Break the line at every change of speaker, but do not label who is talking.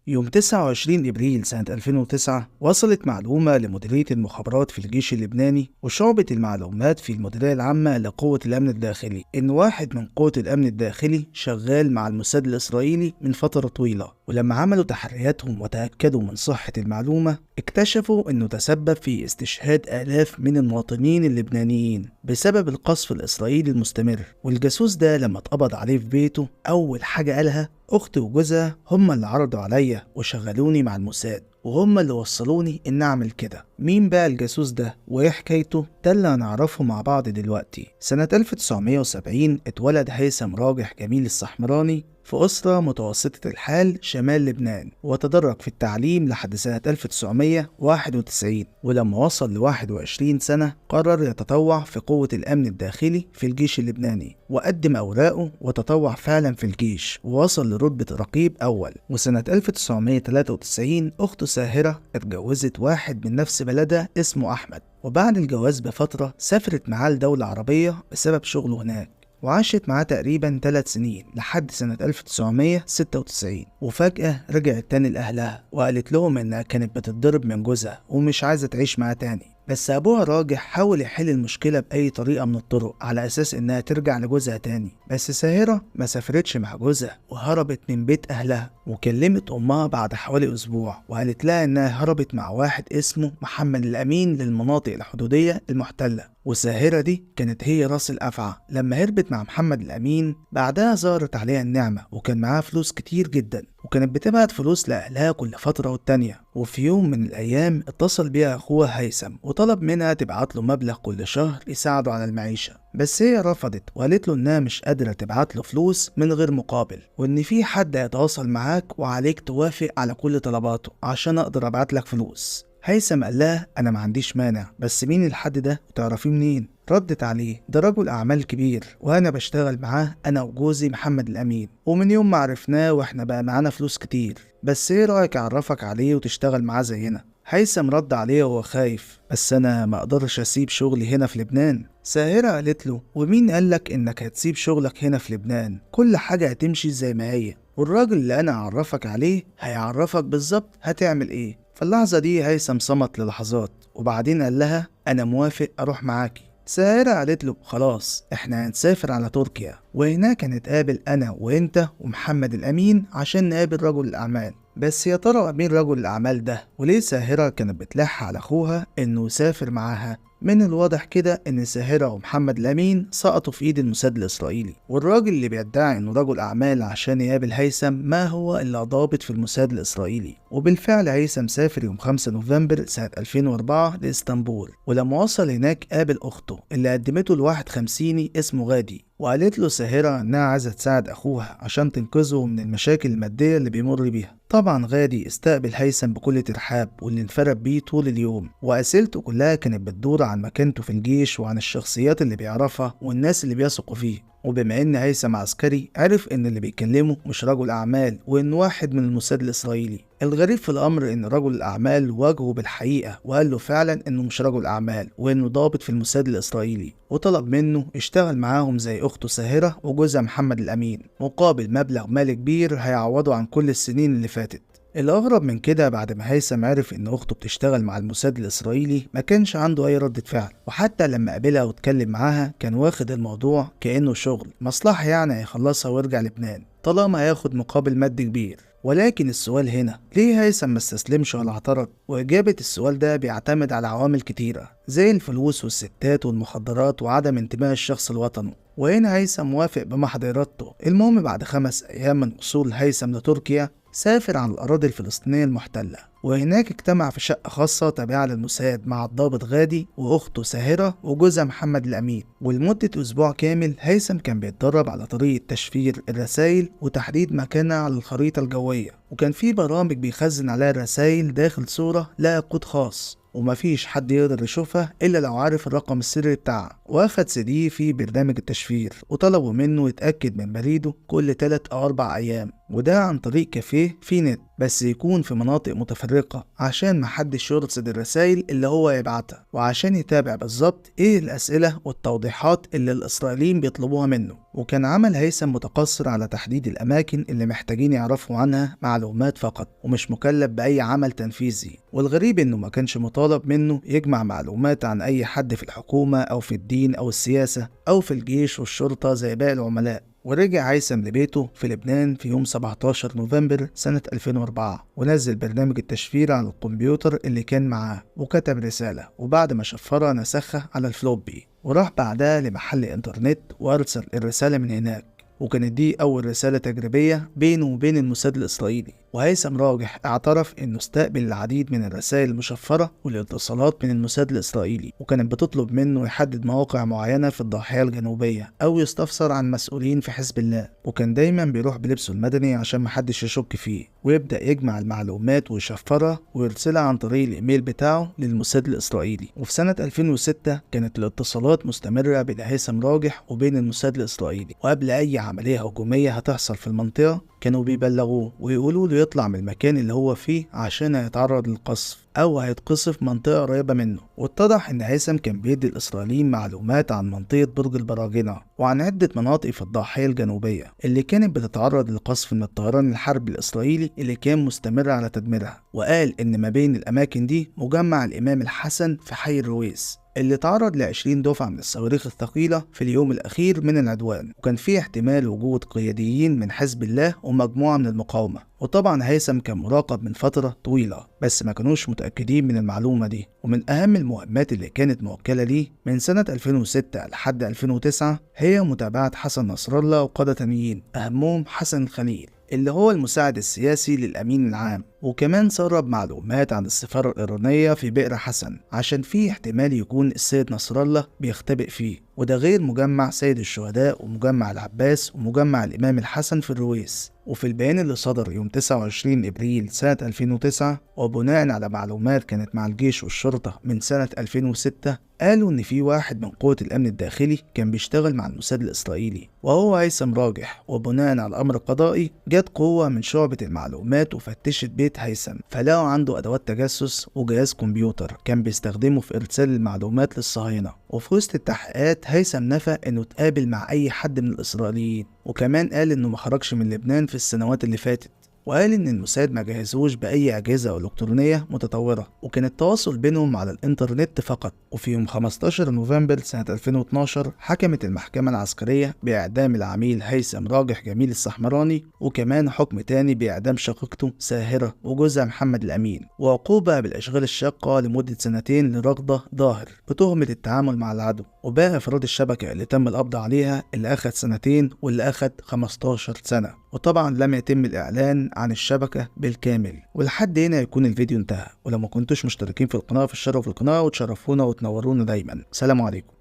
يوم 29 إبريل سنة 2009 وصلت معلومة لمديرية المخابرات في الجيش اللبناني وشعبة المعلومات في المديرية العامة لقوة الأمن الداخلي إن واحد من قوة الأمن الداخلي شغال مع الموساد الإسرائيلي من فترة طويلة. ولما عملوا تحرياتهم وتأكدوا من صحة المعلومة اكتشفوا إنه تسبب في استشهاد آلاف من المواطنين اللبنانيين بسبب القصف الإسرائيلي المستمر. والجاسوس ده لما اتقبض عليه في بيته أول حاجة قالها: أختي وجوزها هما اللي عرضوا عليا وشغلوني مع الموساد، وهم اللي وصلوني إن أعمل كده. مين بقى الجاسوس ده وإيه حكايته؟ ده اللي هنعرفه مع بعض دلوقتي. سنة 1970 اتولد هيثم راجح جميل السحمراني في أسرة متوسطة الحال شمال لبنان، وتدرج في التعليم لحد سنة 1991. ولما وصل ل 21 سنة قرر يتطوع في قوة الأمن الداخلي في الجيش اللبناني، وقدم أوراقه وتطوع فعلا في الجيش ووصل لرتبة رقيب أول. وسنة 1993 أخته ساهرة اتجوزت واحد من نفس بلدها اسمه أحمد، وبعد الجواز بفترة سافرت معاه لدولة عربية بسبب شغله هناك، وعاشت معاه تقريبا 3 سنين لحد سنة 1996. وفجأة رجعت تاني لأهلها وقالت لهم إنها كانت بتتضرب من جوزها ومش عايزة تعيش معاه تاني. بس أبوها راجح حاول يحل المشكلة بأي طريقة من الطرق على أساس إنها ترجع لجوزها تاني، بس ساهرة ما سافرتش مع جوزها وهربت من بيت أهلها، وكلمت أمها بعد حوالي أسبوع وقالت لها إنها هربت مع واحد اسمه محمد الأمين للمناطق الحدودية المحتلة. وساهرة دي كانت هي راس الأفعى. لما هربت مع محمد الأمين بعدها ظهرت عليها النعمة، وكان معاها فلوس كتير جدا، وكانت بتبعت فلوس لأهلها كل فترة والتانية. وفي يوم من الأيام اتصل بيها أخوها هيثم وطلب منها تبعت له مبلغ كل شهر يساعده على المعيشة، بس هي رفضت وقالت له إنها مش قادرة تبعت له فلوس من غير مقابل، وإن في حد هيتواصل معاك وعليك توافق على كل طلباته عشان أقدر أبعت لك فلوس. هيثم قال لها أنا ما عنديش مانع، بس مين الحد ده وتعرفيه منين؟ ردت عليه: ده رجل أعمال كبير وأنا بشتغل معاه أنا وجوزي محمد الأمين، ومن يوم ما عرفناه وإحنا بقى معانا فلوس كتير، بس إيه رأيك أعرفك عليه وتشتغل معاه زينا؟ هيثم رد عليه وهو خايف: بس أنا ما أقدرش أسيب شغلي هنا في لبنان. ساهرة قالت له: ومين قالك إنك هتسيب شغلك هنا في لبنان؟ كل حاجة هتمشي زي ما هي، والراجل اللي أنا أعرفك عليه هيعرفك بالظبط هتعمل إيه. في اللحظة دي هيثم صمت للحظات وبعدين قال لها: أنا موافق أروح معاكي. ساهرة قالت له: خلاص احنا هنسافر على تركيا، وهناك هنتقابل أنا وإنت ومحمد الأمين عشان نقابل رجل الأعمال. بس يا ترى مين رجل الأعمال ده؟ وليه ساهرة كانت بتلح على أخوها إنه يسافر معاها؟ من الواضح كده إن ساهرة ومحمد الأمين سقطوا في إيد الموساد الإسرائيلي، والراجل اللي بيدعي إنه رجل أعمال عشان يقابل هيثم ما هو إلا ضابط في الموساد الإسرائيلي. وبالفعل هيثم سافر يوم 5 نوفمبر سنة 2004 لإسطنبول، ولما وصل هناك قابل أخته اللي قدمته لواحد خمسيني اسمه غادي، وقالت له ساهرة إنها عايزة تساعد أخوها عشان تنقذه من المشاكل المادية اللي بيمر بيها. طبعا غادي استقبل هيثم بكل ترحاب واللي انفرد بيه طول اليوم، وأسئلته كلها كانت بتدور عن مكانته في الجيش وعن الشخصيات اللي بيعرفها والناس اللي بيثقوا فيه. وبما ان هيثم عسكري عرف ان اللي بيكلمه مش رجل اعمال وان واحد من الموساد الاسرائيلي. الغريب في الامر ان رجل الاعمال واجهه بالحقيقه وقال له فعلا انه مش رجل اعمال وانه ضابط في الموساد الاسرائيلي، وطلب منه يشتغل معاهم زي اخته ساهره وجوزها محمد الامين مقابل مبلغ مالي كبير هيعوضه عن كل السنين اللي فاتت. الأغرب من كده بعد ما هيثم عرف إن أخته بتشتغل مع الموساد الإسرائيلي ما كانش عنده أي ردة فعل، وحتى لما قابلها واتكلم معاها كان واخد الموضوع كأنه شغل مصلحة، يعني هيخلصها ويرجع لبنان طالما هياخد مقابل مادي كبير. ولكن السؤال هنا ليه هيثم ما استسلمش ولا اعترض؟ وإجابة السؤال ده بيعتمد على عوامل كتيرة زي الفلوس والستات والمخدرات وعدم انتماء الشخص لوطنه. وهنا هيثم وافق بمحض إرادته. المهم بعد 5 أيام من وصول هيثم لتركيا سافر على الأراضي الفلسطينية المحتلة، وهناك اجتمع في شقة خاصة تابعة للموساد مع الضابط غادي وأخته ساهرة وجوزها محمد الأمين. ولمدة أسبوع كامل هيثم كان بيتدرب على طريقة تشفير الرسائل وتحديد مكانها على الخريطة الجوية، وكان في برامج بيخزن عليها الرسائل داخل صورة لها كود خاص ومفيش حد يقدر يشوفها إلا لو عارف الرقم السري بتاعها. وأخد سي دي في برنامج التشفير وطلبوا منه يتأكد من بريده كل 3 أو 4 أيام، وده عن طريق كافيه في نت. بس يكون في مناطق متفرقة عشان محدش يرصد الرسائل اللي هو يبعتها، وعشان يتابع بالظبط ايه الأسئلة والتوضيحات اللي الإسرائيليين بيطلبوها منه. وكان عمل هيثم متقصر على تحديد الأماكن اللي محتاجين يعرفوا عنها معلومات فقط، ومش مكلف بأي عمل تنفيذي. والغريب إنه ما كانش مطالب منه يجمع معلومات عن أي حد في الحكومة أو في الدين أو السياسة أو في الجيش والشرطة زي باقي العملاء. ورجع هيثم لبيته في لبنان في يوم 17 نوفمبر سنة 2004، ونزل برنامج التشفير على الكمبيوتر اللي كان معاه وكتب رسالة، وبعد ما شفرها نسخها على الفلوبي، وراح بعدها لمحل انترنت وأرسل الرسالة من هناك. وكانت دي أول رسالة تجريبية بينه وبين الموساد الإسرائيلي. وهيثم راجح اعترف إنه استقبل العديد من الرسائل المشفرة والاتصالات من الموساد الإسرائيلي، وكانت بتطلب منه يحدد مواقع معينة في الضاحية الجنوبية أو يستفسر عن مسؤولين في حزب الله. وكان دايما بيروح بلبسه المدني عشان محدش يشك فيه، ويبدأ يجمع المعلومات ويشفرها ويرسلها عن طريق الإيميل بتاعه للموساد الإسرائيلي. وفي سنة 2006 كانت الاتصالات مستمرة بين هيثم راجح وبين الموساد الإسرائيلي، وقبل أي عملية هجومية هتحصل في المنطقة كانوا بيبلغوه ويقولوا له يطلع من المكان اللي هو فيه عشان هيتعرض للقصف أو هيتقصف منطقة قريبة منه. واتضح إن هيثم كان بيدي الإسرائيليين معلومات عن منطقة برج البراجنة وعن عدة مناطق في الضاحية الجنوبية اللي كانت بتتعرض للقصف من الطيران الحربي الإسرائيلي اللي كان مستمر على تدميرها. وقال إن ما بين الأماكن دي مجمع الإمام الحسن في حي الرويس اللي تعرض ل20 دفعة من الصواريخ الثقيلة في اليوم الأخير من العدوان، وكان في احتمال وجود قياديين من حزب الله ومجموعة من المقاومة. وطبعا هيثم كان مراقب من فترة طويلة بس ما كانوش متأكدين من المعلومة دي. ومن أهم المهمات اللي كانت موكلة ليه من سنة 2006 لحد 2009 هي متابعة حسن نصر الله وقادة تانيين أهمهم حسن الخليل اللي هو المساعد السياسي للأمين العام. وكمان سرب معلومات عن السفارة الإيرانية في بئر حسن عشان في احتمال يكون السيد نصر الله بيختبئ فيه، وده غير مجمع سيد الشهداء ومجمع العباس ومجمع الإمام الحسن في الرويس. وفي البيان اللي صدر يوم 29 إبريل سنة 2009 وبناء على معلومات كانت مع الجيش والشرطة من سنة 2006، قالوا إن في واحد من قوة الأمن الداخلي كان بيشتغل مع الموساد الإسرائيلي وهو هيثم راجح. وبناء على الأمر القضائي جت قوة من شعبة المعلومات وفتشت بيت هيثم، فلقوا عنده أدوات تجسس وجهاز كمبيوتر كان بيستخدمه في إرسال المعلومات للصهاينة. وفي وسط التحقيقات هيثم نفى إنه اتقابل مع أي حد من الإسرائيليين، وكمان قال إنه ما خرجش من لبنان في السنوات اللي فاتت، وقال إن الموساد ما جهزوش بأي أجهزة إلكترونية متطورة، وكان التواصل بينهم على الإنترنت فقط. وفي يوم 15 نوفمبر سنة 2012 حكمت المحكمة العسكرية بإعدام العميل هيثم راجح جميل السحمراني، وكمان حكم تاني بإعدام شقيقته ساهرة وجوزها محمد الأمين، وعقوبة بالأشغال الشاقة لمدة سنتين لرغدة ظاهر بتهمة التعامل مع العدو. وباقي أفراد الشبكة اللي تم القبض عليها اللي أخد سنتين واللي أخد 15 سنة. وطبعا لم يتم الإعلان عن الشبكة بالكامل. ولحد هنا يكون الفيديو انتهى، ولو ما كنتوش مشتركين في القناة فاشتركوا في القناة وتشرفونا وتنورونا دايما. سلام عليكم.